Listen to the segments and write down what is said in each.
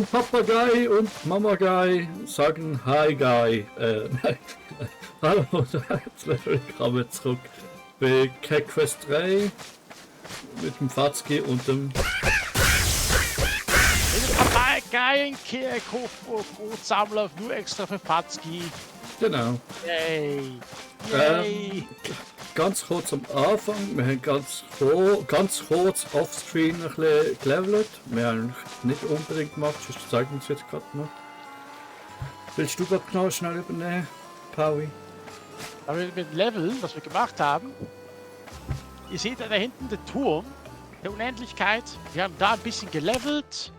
Und Papagei und Mama Guy sagen Hi Guy. Nein. Hallo und herzlich willkommen zurück bei Cat Quest 3 mit dem Fatzki und dem Papagei Brotsammler nur extra für Fatzki. Genau. Yay! Yay! Ganz kurz am Anfang, wir haben ganz kurz offscreen ein bisschen gelevelt. Wir haben nicht unbedingt gemacht, sonst zeigen wir es jetzt gerade noch. Willst du gerade noch schnell übernehmen, Paui? Aber mit dem Level, was wir gemacht haben, ihr seht da hinten den Turm der Unendlichkeit. Wir haben da ein bisschen gelevelt.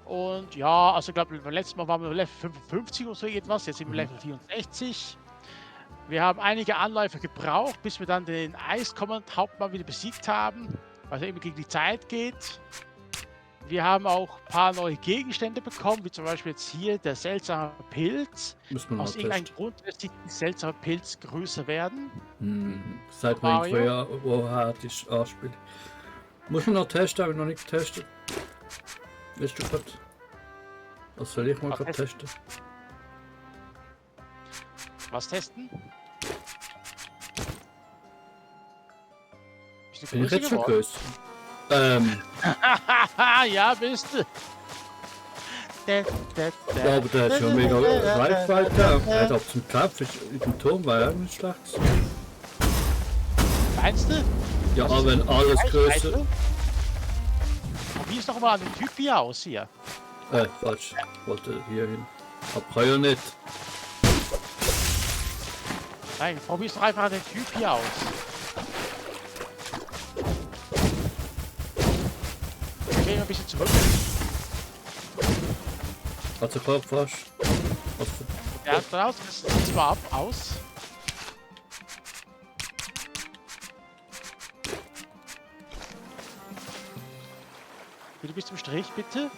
Und ja, also ich glaube, beim letzten Mal waren wir Level 55 oder so etwas. Jetzt sind wir Level 64. Wir haben einige Anläufe gebraucht, bis wir dann den Eis-Hauptmann wieder besiegt haben, was eben gegen die Zeit geht. Wir haben auch ein paar neue Gegenstände bekommen, wie zum Beispiel jetzt hier der seltsame Pilz. Aus irgendeinem Grund lässt sich der seltsame Pilz größer werden. Seit man früher woher das anspielt. Muss man noch testen, habe ich noch nicht getestet. Willst du gerade? Was soll ich mal gerade testen? Was testen? Bin ich jetzt schon größer? Ja, bist du. Ja, aber der hat schon mega Reichweite. Er hat auch zum Kampf in dem Turm war er nicht schlecht. Meinst du? Ja, aber wenn alles größer. Wie ist doch mal an dem Typ hier aus hier? Falsch. Wollte hier hin. Aber kann ja nicht. Nein, probier's doch einfach an den Typ hier aus. Gehen wir ein bisschen zurück. Hat sich gerade fast. Ja, draus ist zwar ab, aus. Bitte bis zum Strich, bitte.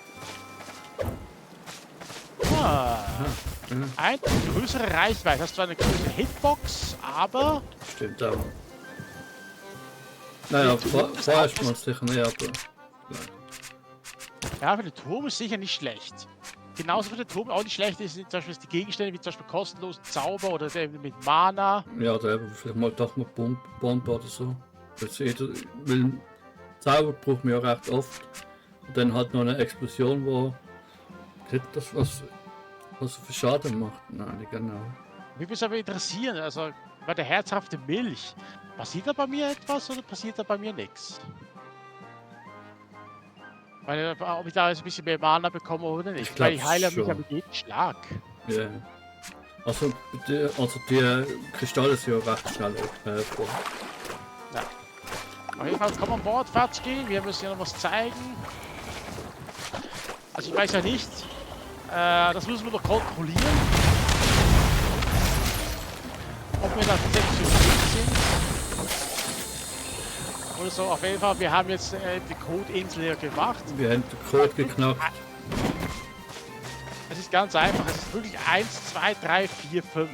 Eine größere Reichweite. Hast du eine größere Hitbox, aber... Stimmt auch. Naja, vorher ist man sicher nicht, aber... Ja, für den Turm ist sicher nicht schlecht. Genauso für den Turm auch nicht schlecht ist zum Beispiel die Gegenstände, wie zum Beispiel kostenlosen Zauber oder mit Mana. Ja, oder eben vielleicht mal doch mal Bombe oder so. Weil Zauber braucht man ja recht oft. Und dann hat noch eine Explosion, wo das was für Schaden macht. Nein, nicht genau. Mich würde es aber interessieren, also bei der herzhaften Milch, passiert da bei mir etwas oder passiert da bei mir nichts? Ob ich da jetzt ein bisschen mehr Mana bekomme oder nicht. Weil ich heile mich ja mit jedem Schlag. Ja. Yeah. Also die Kristalle sind ja recht schnell vor. Ja. Auf jeden Fall, komm an Bord, Fatzki, wir müssen ja noch was zeigen. Also ich weiß ja nicht, das müssen wir noch kontrollieren. Ob wir da 6 sind. Oder so, auf jeden Fall, wir haben jetzt die Codeinsel hier gemacht. Wir haben den Code geknackt. Es ist ganz einfach, es ist wirklich 1, 2, 3, 4, 5.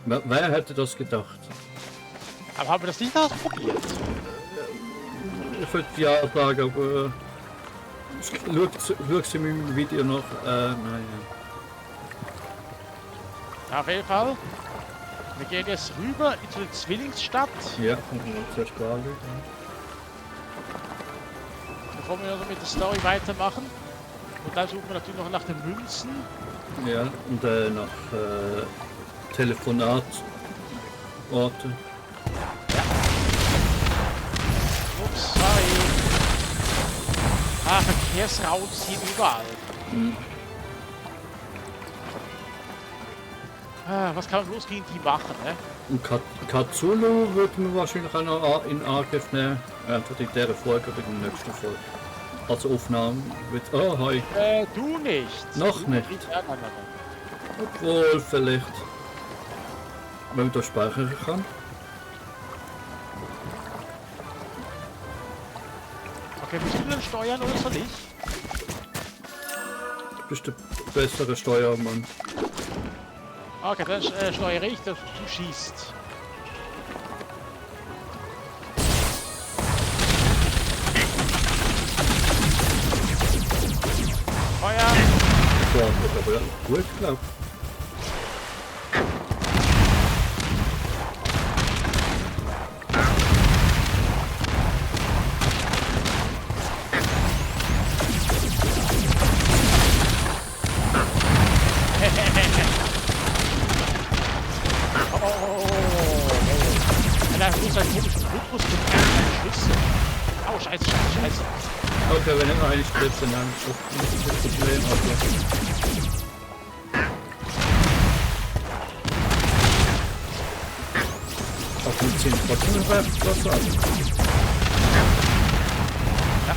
Wer hätte das gedacht? Aber haben wir das nicht ausprobiert? Ich würde ja sagen, aber schau sie in meinem Video noch. Nein. Ja, auf jeden Fall. Wir gehen jetzt rüber in die Zwillingsstadt. Ja, zuerst klar. Bevor wir noch mit der Story weitermachen. Und dann suchen wir natürlich noch nach den Münzen. Ja, und nach Telefonatorte. Ja. Ups, sorry. Verkehrsraum sind überall. Was kann man bloß gegen die machen, ne? Und Katsulu würden wir wahrscheinlich auch noch in Angriff nehmen. Entweder in dieser Folge oder in der nächsten Folge. Also Aufnahmen mit... Oh, hi. Du nicht. Noch du nicht. Nein. Obwohl, vielleicht. Wenn man da speichern kann. Okay, bist du denn steuern oder soll ich? Du bist der bessere Steuermann. Okay, dann steuere ich, dass du schießt. Feuer! Ja, gut, glaube ich. Da muss ein komisches Rhythmus mit kleinen Schüsse. Oh, scheiße, scheiße, scheiße. Okay, wenn immer eine trifft, dann ist auch nicht das Problem. Auf den 10 trotzdem was an. Ja.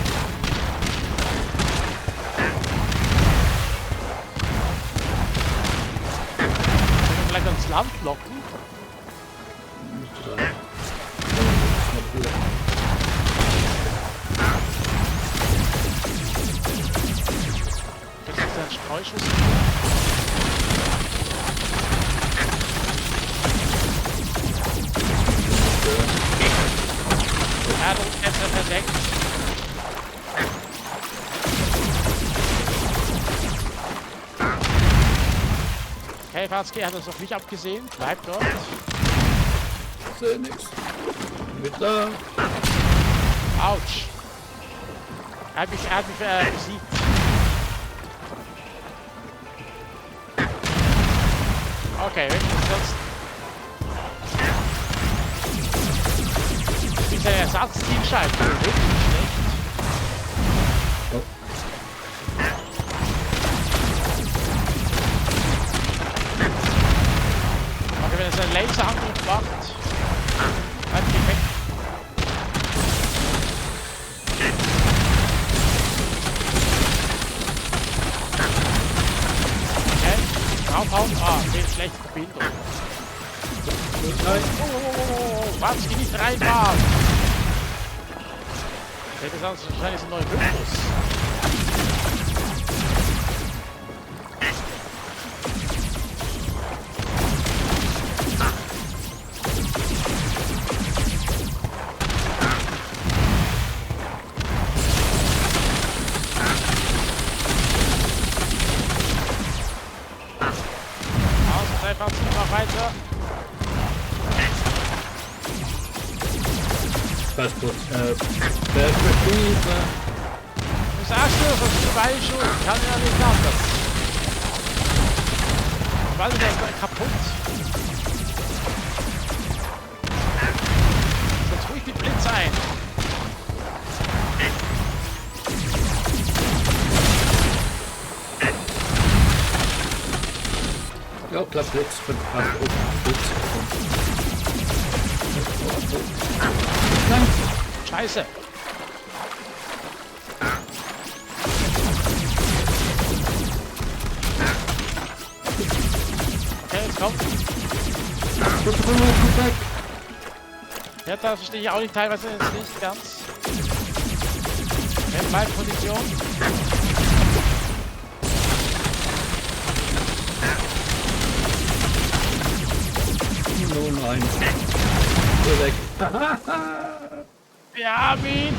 Können wir vielleicht ans Land locken? Das ist ein Streuschuss. Ja, du bist ja perfekt. Okay, Watzke hat das auf mich abgesehen. Bleibt dort. Ich sehe nichts. Wieder. Autsch. Er hat mich besiegt. Okay, wenn ich sonst... Wie ist ein Ersatzteamschein? Wirklich schlecht. Oh. Okay, wenn es einen Laserangriff macht, dann geht weg. Okay, draufhauen. Ah, okay, schlechte Verbindung. Nein. Oh, was? Geh nicht reinfahren! Das ist wahrscheinlich ein neuer Rhythmus. Also, einfach noch weiter. Passport. Perspektive. Du sagst nur, das ist die Beine schon. Kann ja nicht anders. Der Ball ist kaputt. Setz ruhig die Blitz ein. Ja, klappt Blitz. Blitz. Nein! Scheiße! Okay, jetzt kommt. Ja, da verstehe ich auch nicht teilweise jetzt nicht ganz. Okay, bleibt Position. Nun rein. So weg. Wir haben ihn!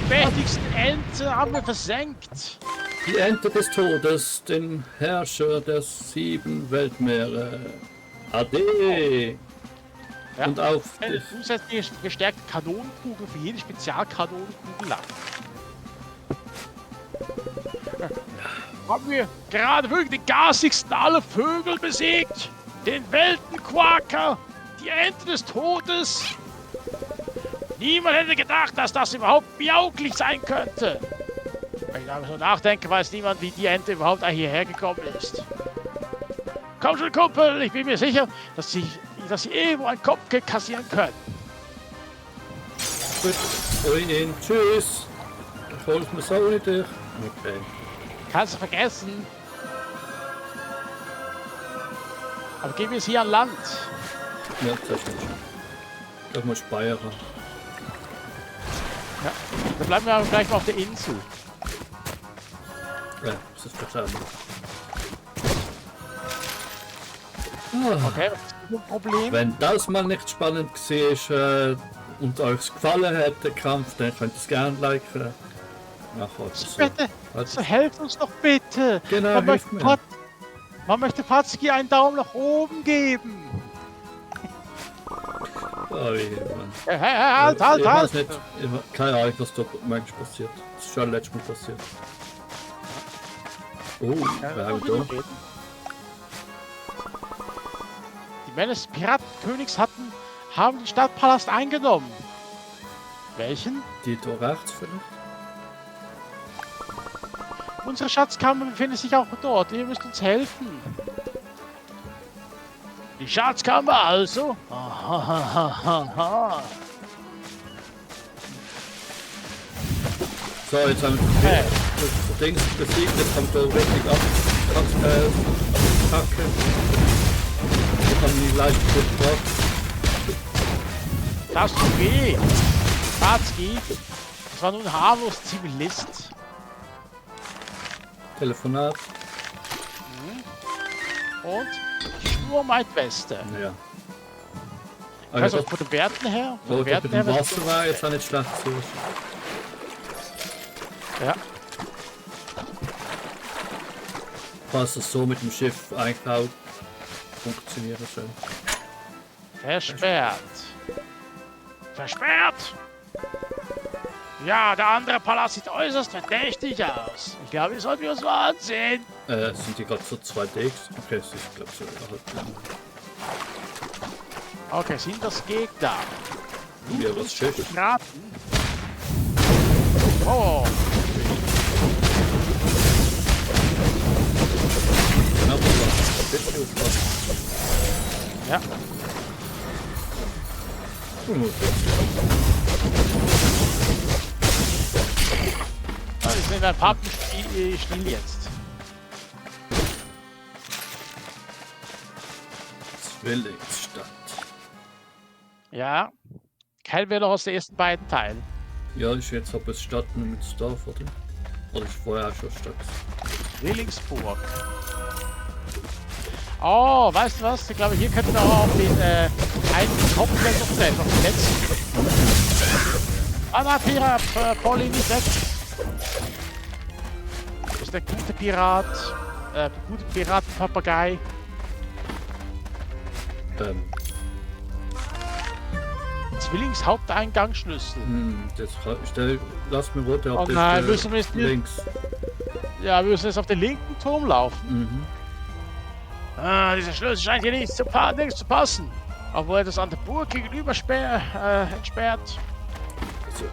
Die mächtigsten Ente haben wir versenkt! Die Ente des Todes, den Herrscher der 7 Weltmeere. Ade! Ja. Und auf Eine dich. zusätzliche gestärkte Kanonenkugel für jede Spezialkanonenkugel ab. Haben wir gerade wirklich den garsigsten aller Vögel besiegt? Den Weltenquaker? Die Ente des Todes? Niemand hätte gedacht, dass das überhaupt miauglich sein könnte. Wenn ich da so nachdenke, weiß niemand, wie die Ente überhaupt hierher gekommen ist. Komm schon, Kumpel, ich bin mir sicher, dass sie irgendwo einen Kopfkick kassieren können. Gut. Ruin. Tschüss. Ich hol's mir so nicht durch. Okay. Kannst du vergessen. Aber gehen wir es hier an Land. Ja, das stimmt schon. Ich muss speichern. Ja. Dann bleiben wir aber gleich mal auf der Insel. Ja, das ist verstanden. Okay, was ist das Problem? Wenn das mal nicht spannend war und euch gefallen hat, der Kampf, dann könnt ihr es gerne liken. Ach, halt so. Bitte, Halt. so helft uns doch bitte. Genau, Man hilf möchte, mir. man möchte Patski einen Daumen nach oben geben. Oh, je, Mann. Halt, Ich halt, weiß halt. nicht, keine Ahnung, was da manchmal passiert. Das ist schon letztes Mal passiert. Oh, wer haben wir da? Die Männer des Piratenkönigs haben den Stadtpalast eingenommen. Welchen? Die da rechts vielleicht? Unsere Schatzkammer befindet sich auch dort. Ihr müsst uns helfen. Die Schatzkammer also? Ahahaha. So, jetzt haben wir das Ding besiegt, jetzt kommt da richtig abpacken. Jetzt haben die leicht gebracht. Das tut weh. Patski, das war nur ein harmlos Zivilist. Telefonat. Und Sturmeidweste. Ja. Also Also, von den Werten her. Von wo den das mit Werten dem her. Wasser war jetzt auch nicht schlecht so. Ja. Falls es so mit dem Schiff eigentlich auch funktionieren soll. Versperrt. Versperrt! Ja, der andere Palast sieht äußerst verdächtig aus. Ich glaube, wir sollten uns mal ansehen. Sind die gerade so 2Ds? Okay, es ist glaube so halt. Okay, sind das Gegner? Ja, was Schiff. Piraten? Oh, Knapp was. Bitte aufpassen. ja. Wir sind ein Pappenstiel jetzt. Zwillingsstadt. Ja. Kein Wähler aus den ersten beiden Teilen. Ja, ist jetzt aber es Stadt nur mit Staff, oder? Oder ist vorher auch schon Stadt? Willingsburg. Oh, weißt du was? Ich glaube, hier könnten wir auch den einen komplett noch den letzten. Ah, na, Pirat, Polly nicht weg. Das ist der gute Pirat. Gute Piratenpapagei. Zwillingshaupteingangsschlüssel. Das lass mir runter Oh auf nein, müssen wir jetzt nicht. links. Ja, wir müssen jetzt auf den linken Turm laufen. Mhm. Ah, dieser Schlüssel scheint hier nicht zu passen. Obwohl er das an der Burg gegenüber entsperrt. So.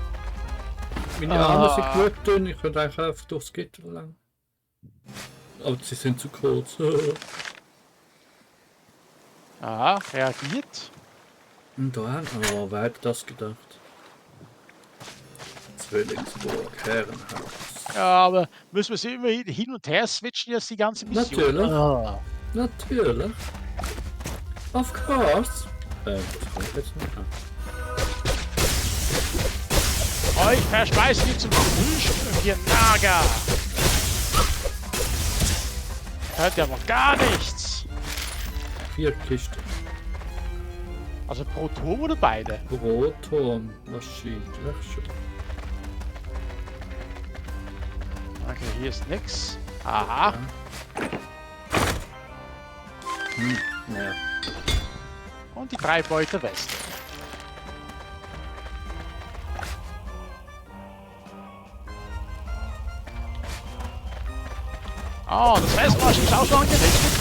Meine Arme sind gut dünn, ich könnte eigentlich einfach durchs Gitter lang. Aber sie sind zu kurz. Aha, reagiert. Und da, oh, wer hätte das gedacht? Zwillingsburg, Herrenhaus. Ja, aber müssen wir sie immer hin und her switchen jetzt die ganze Mission? Natürlich. Ah. Natürlich. Of course. Das kann ich jetzt nicht. Euch verspeisen wir zum Frühstück, ihr Nager! Hört ja aber gar nichts! 4 Kisten. Also pro Turm oder beide? Rotorn, wahrscheinlich schon. Okay, hier ist nix. Aha. Naja. Und die 3 Beute Weste. Oh, das Westmarsch ist auch schon angerichtet.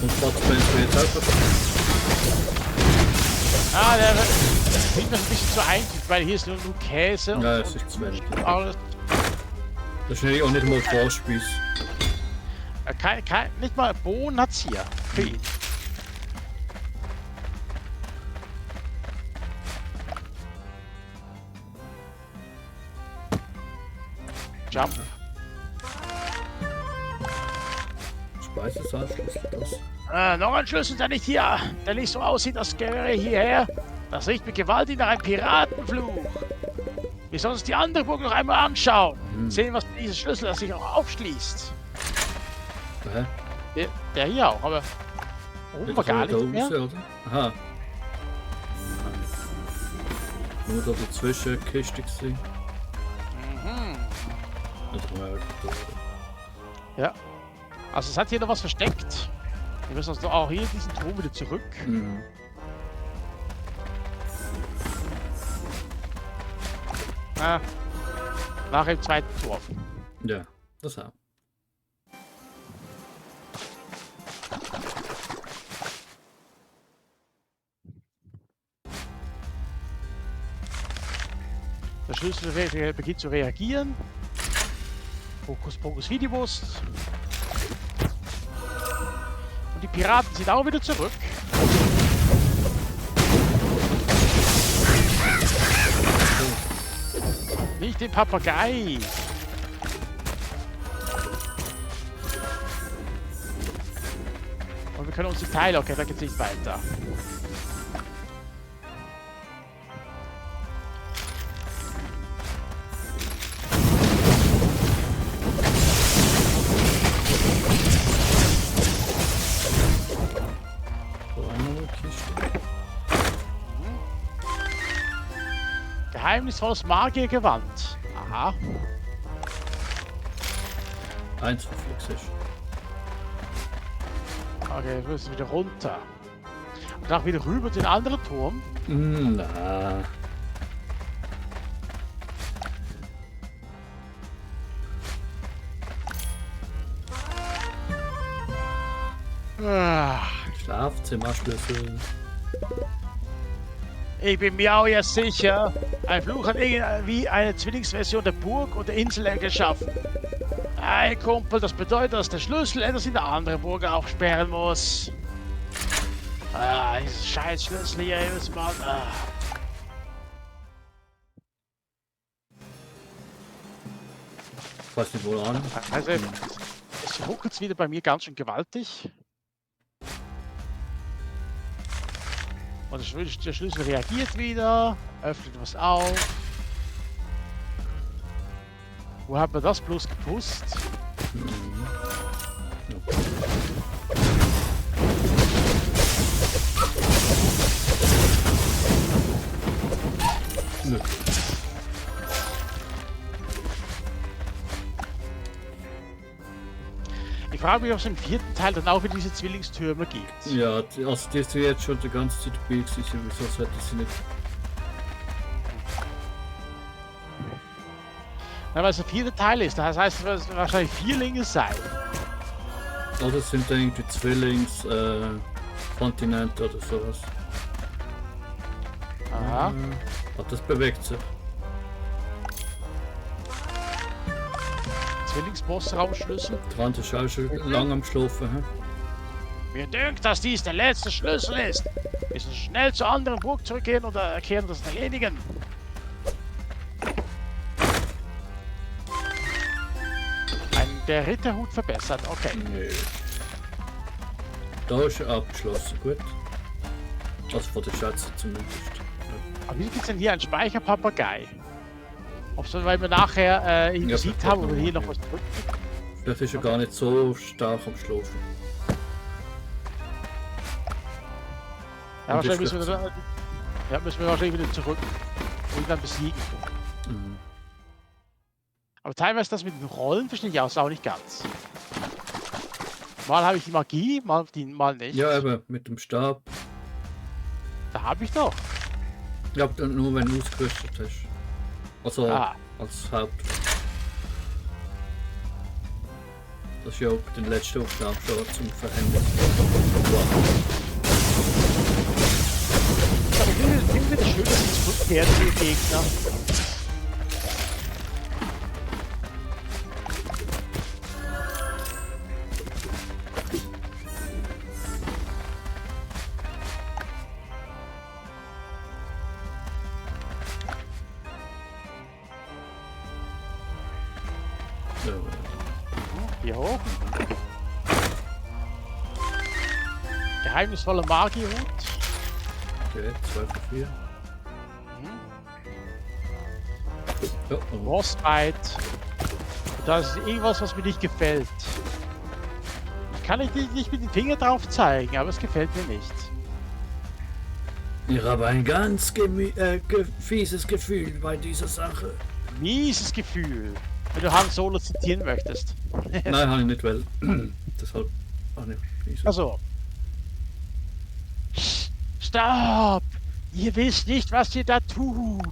Und was meinst du jetzt einfach? Ah, der sieht mir ein bisschen zu einfach, weil hier ist nur Käse und, Ja, es ist zu wenig. und alles. Das ist nämlich auch nicht mal Vorspeis. Nicht mal Bohnen hat's hier. Für ihn. Jump. Speisesalzschlüssel, das. Noch ein Schlüssel, der nicht so aussieht, als gehöre hierher. Das riecht mit Gewalt nach einem Piratenfluch. Wir sollen uns die andere Burg noch einmal anschauen. Sehen, was dieser Schlüssel sich auch aufschließt. Hä? Der hier auch, aber oben war gar nicht mehr. Oder? Aha. Nur da die Zwischenkiste gesehen. Ja. Also es hat hier noch was versteckt. Wir müssen also auch hier diesen Turm wieder zurück. Mhm. Nach dem zweiten Turm. Ja, das auch. Der Schlüssel beginnt zu reagieren. Fokus, Fokus, Videos. Und die Piraten sind auch wieder zurück. Nicht den Papagei. Und wir können uns die Teile, okay, da geht's nicht weiter. Geheimnisvolles Magiergewand. Aha. Eins reflexisch. Okay, wir müssen wieder runter. Und auch wieder rüber den anderen Turm. Na. Schlafzimmerschlüssel. Ich bin mir auch ja sicher, ein Fluch hat irgendwie eine Zwillingsversion der Burg und der Insel geschaffen. Ein Kumpel, das bedeutet, dass der Schlüssel etwas in der anderen Burg aufsperren muss. Ah, dieses scheiß Schlüssel hier jedes Mal. Ah. Was nicht wohl an? Also, es ruckelt wieder bei mir ganz schön gewaltig. Und der Schlüssel reagiert wieder, öffnet was auf. Wo hat man das bloß gepusst? Nö. Ich frage mich, ob es im vierten Teil dann auch wieder diese Zwillingstürme gibt. Ja, also die ist ja jetzt schon die ganze Zeit dabei gewesen, wieso sollte sie nicht? Ja, weil es der vierte Teil ist, das heißt, es wird wahrscheinlich Vierlinge sein. Oder sind da irgendwie Zwillings-Kontinente oder sowas? Aha. Das bewegt sich. Zwillingsbossraumschlüssel. Trant ist auch schon lang am Schlafen. He? Mir dünkt, dass dies der letzte Schlüssel ist. Wir müssen schnell zur anderen Burg zurückgehen und erkennen das erledigen. Der Ritterhut verbessert, okay. Nö. Da ist er abgeschlossen, gut. Also von der Schätze zumindest. Aber wieso gibt es denn hier einen Speicherpapagei? Ob es, weil wir nachher ihn besiegt haben oder hier noch was drücken? Vielleicht ist er gar nicht so stark am Schlafen. Ja, wahrscheinlich müssen wir wahrscheinlich wieder zurück und ihn dann besiegen. Mhm. Aber teilweise das mit den Rollen verstehe ich auch nicht ganz. Mal habe ich die Magie, mal nicht. Ja, aber mit dem Stab. Da habe ich doch. Ich glaube nur wenn du ausgerüstet hast. Also als Haupt. Das ist ja auch den letzten Aufgabe schon zum Verhängnis. Aber ich finde es schön, dass es zurückkehrt zu den Gegner. Hier hoch. Geheimnisvoller Magierhut. Okay, 2 von 4. Ja, Frostbite. Das ist irgendwas, was mir nicht gefällt. Ich kann nicht mit dem Finger drauf zeigen, aber es gefällt mir nicht. ich habe ein ganz fieses Gefühl bei dieser Sache. Mieses Gefühl. wenn du Han Solo zitieren möchtest. Nein, habe ich nicht, weil deshalb habe ich nicht so. Also. Stopp! Ihr wisst nicht, was ihr da tut.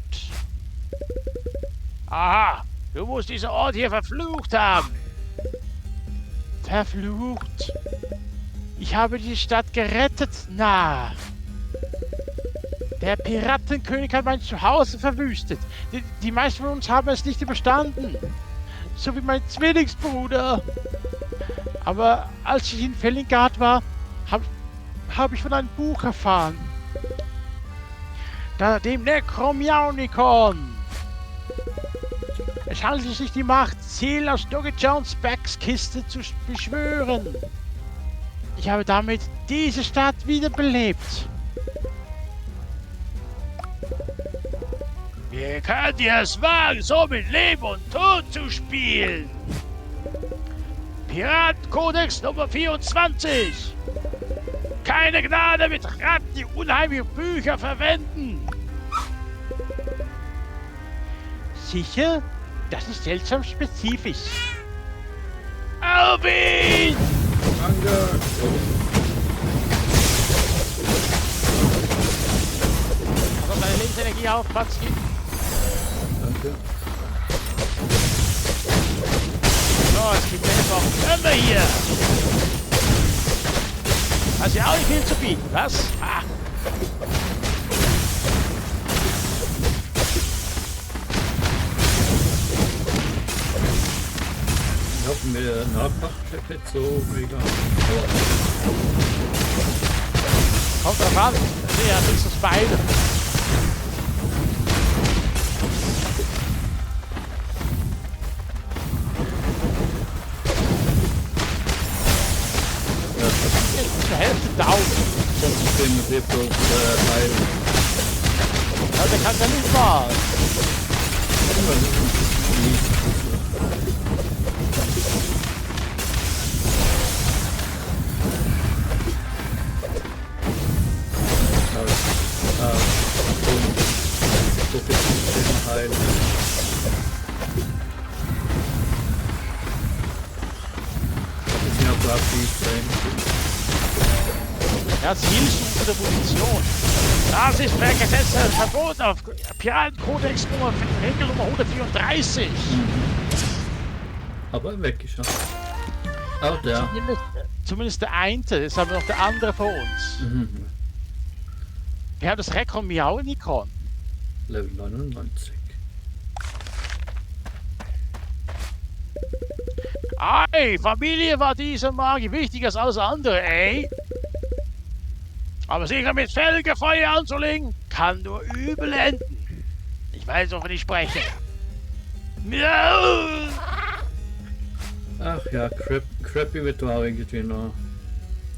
Aha, du musst diesen Ort hier verflucht haben. Verflucht? Ich habe die Stadt gerettet, na. Der Piratenkönig hat mein Zuhause verwüstet. Die meisten von uns haben es nicht überstanden. So wie mein Zwillingsbruder. Aber als ich in Felingard war, habe ich von einem Buch erfahren. Dem Necromiaunicon. Es handelt sich die Macht, Ziel aus Doggy Jones Backs Kiste zu beschwören. Ich habe damit diese Stadt wiederbelebt. Wie könnt ihr es wagen, so mit Leben und Tod zu spielen? Piratenkodex Nummer 24. Keine Gnade mit Ratten, die unheimliche Bücher verwenden. Sicher? Das ist seltsam spezifisch. Auf ihn! Danke! Also deine Lebensenergie auf, Patzki. Danke. So, es gibt einfach Tömme hier. Hast ja auch nicht viel zu bieten, was? Ah. Ich habe mir nachgedacht, nicht so mega. Kommt drauf an. Ja, das ist das beide. Zur Hälfte down. Sonst bin ich bloß heilen. Ja, der kann ja nicht mal. So viel zum heilen. Das ist ja praktisch Ja, Zielsuche der Munition. Das ist per Gesetz verboten auf Piratenkodex Nummer Regel Nummer 134. aber weggeschafft. Auch der. Zumindest der eine, jetzt haben wir noch der andere vor uns. Mhm. Wir haben das Necromiaunicon. Level 99. Ei, Familie war dieser Magie wichtiger als alles andere, ey. Aber sich mit Felgefeuer anzulegen, kann nur übel enden. Ich weiß, wovon ich spreche. Miau! Ach ja, Crappy wird auch irgendwie noch.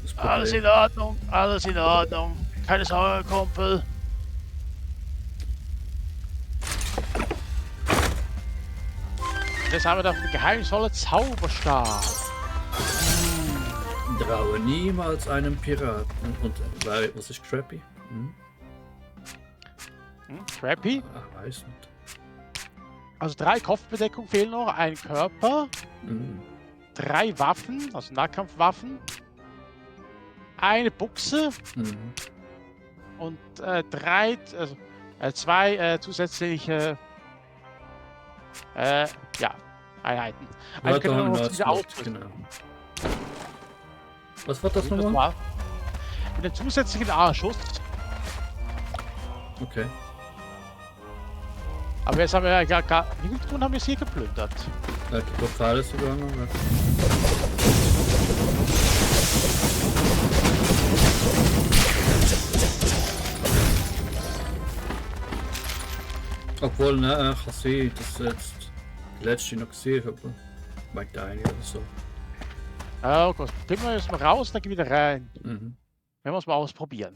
Das Problem. Alles in Ordnung, alles in Ordnung. Keine Sorge, Kumpel. Jetzt haben wir da den geheimnisvollen Zauberstab. Traue niemals einem Piraten. Und was ist Crappy? Hm? Crappy? Ach, weiß nicht. Also 3 Kopfbedeckungen fehlen noch, ein Körper, Mhm. 3 Waffen, also Nahkampfwaffen, eine Buchse Mhm. und 2 zusätzliche ja, Einheiten. Ja, Also können wir da noch haben diese wir ausrüsten. genau. Was war das Das nochmal? war mit dem zusätzlichen A-Schuss. Okay. Aber jetzt haben wir ja gar wie viel tun haben wir es hier geplündert? Da gibt doch alles sogar noch. Ja. Obwohl, ne, ich kann sehen, dass jetzt die letzte noch gesehen habe. Bei deine oder so. Oh Gott, gehen wir jetzt mal raus, dann gehen wir wieder rein. Mhm. Wenn wir es mal ausprobieren.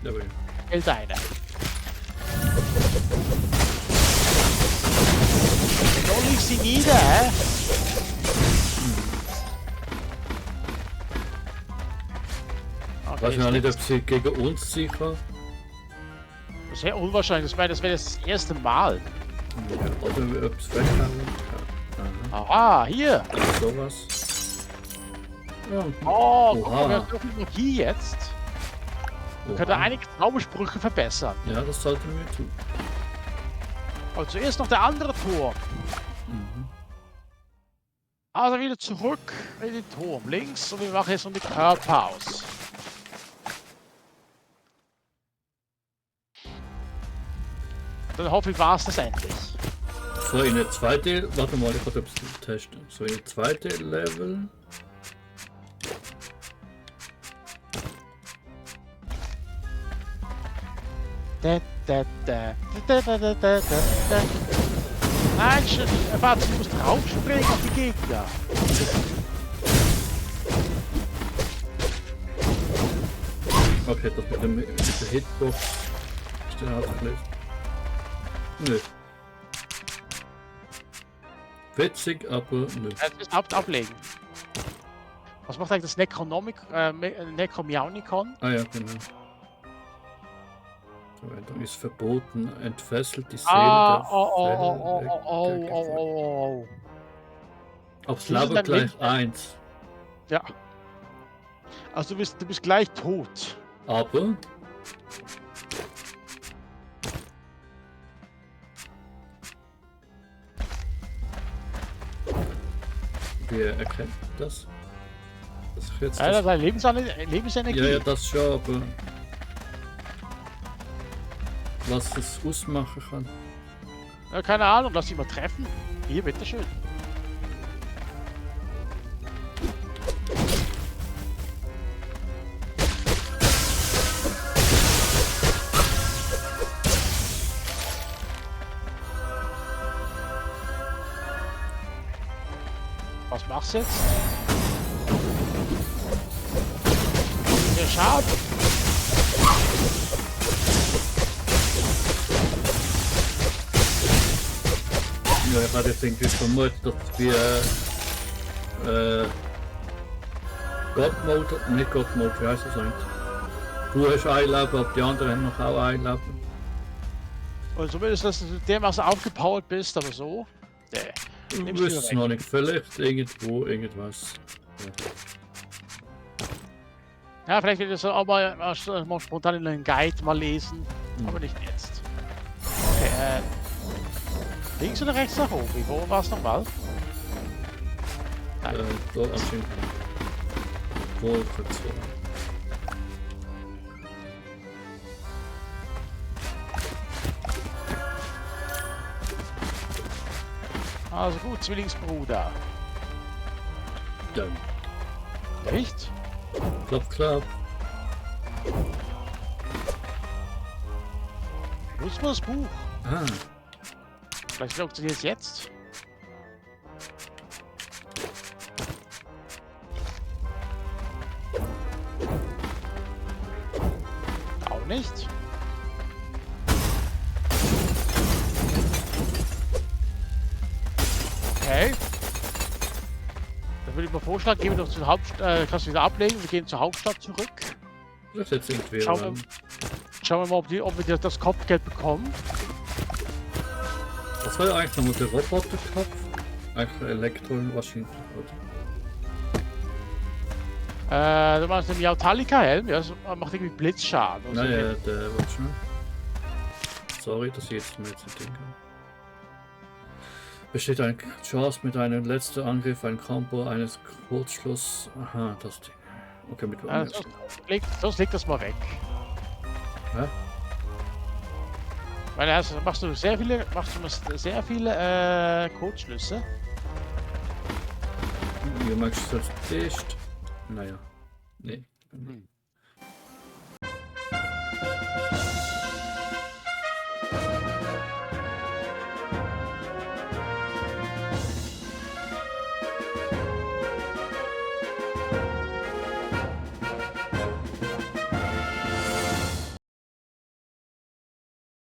Ja, aber ja. Geld eine. So lief sie nieder, hä? Weiß ich auch nicht, ob sie gegen uns sicher. Sehr unwahrscheinlich. Das wäre das erste Mal. Ja, oder ob es weghauen. Ja. Aha, hier. Sowas. Ja. Oh, guck Oha. mal, wir haben so viel Magie jetzt. Wir können einige Zaubersprüche verbessern. Ja, das sollten wir tun. Aber zuerst noch der andere Turm. Mhm. Also wieder zurück in den Turm links und wir machen jetzt noch die Körperhaus. Dann hoffe ich, war es das endlich. So, in der zweite, warte mal, ich wollte etwas testen. So, in der zweite Level. Nein, warte, du musst draufspringen auf die Gegner. Okay, das mit der Hitbox ist der halt gelöst. Nö. Witzig, aber nö. Das ist ablegen. Was macht eigentlich das Necromiaunicon? Ah ja, genau. Verwendung ist verboten, entfesselt die Seele Ah, der oh. Aufs Wie ist Level dein gleich Leben? 1. Ja. Also du bist gleich tot. Aber wir erkennen das. Das ist jetzt Ja, das, deine Lebensenergie. ja, das schon, aber was das ausmachen kann. Ja, keine Ahnung, lass dich mal treffen. Hier, bitteschön. Was machst du jetzt? Der Schaden. Ja, ich hatte jetzt irgendwie vermutet, dass wir God Mode, nicht God Mode, wie heißt das eigentlich? Du hast ein Leben, aber die anderen haben noch auch ein Leben. Und zumindest, dass du dermaßen aufgepowert bist, aber so. Du Nimmst du wirst es weg. noch nicht, vielleicht irgendwo, irgendwas. Ja, vielleicht will ich das auch mal spontan in einen Guide mal lesen. Mhm. Aber nicht jetzt. Okay, links oder rechts nach oben? Wo war es nochmal? Dort anscheinend. Wohl kurz so. Also gut, Zwillingsbruder. Dann. Nicht? Klapp, klapp. Nutzt mal das Buch. Ah, Vielleicht funktioniert es jetzt. Auch nicht. Okay. Dann würde ich mal vorschlagen, gehen wir doch zur Hauptstadt. Kannst du wieder ablegen? Wir gehen zur Hauptstadt zurück. das ist jetzt irgendwie. Schauen wir mal, ob wir das Kopfgeld bekommen. Was war ja eigentlich nochmal der Roboterkopf? Eigentlich Elektro wahrscheinlich, oder? Du meinst den Miautalika-Helm? Ja, das macht irgendwie Blitzschaden. Also Naja, der wird schon. Sorry, dass ich jetzt mehr zu denken habe. Besteht eine Chance mit einem letzten Angriff, ein Combo, eines Kurzschluss. Aha, das Ding. Okay, mit sonst leg das mal weg. Hä? Weil also machst du sehr viele Kurzschlüsse. Wie magst du das Tisch? Naja. Nee. Hm.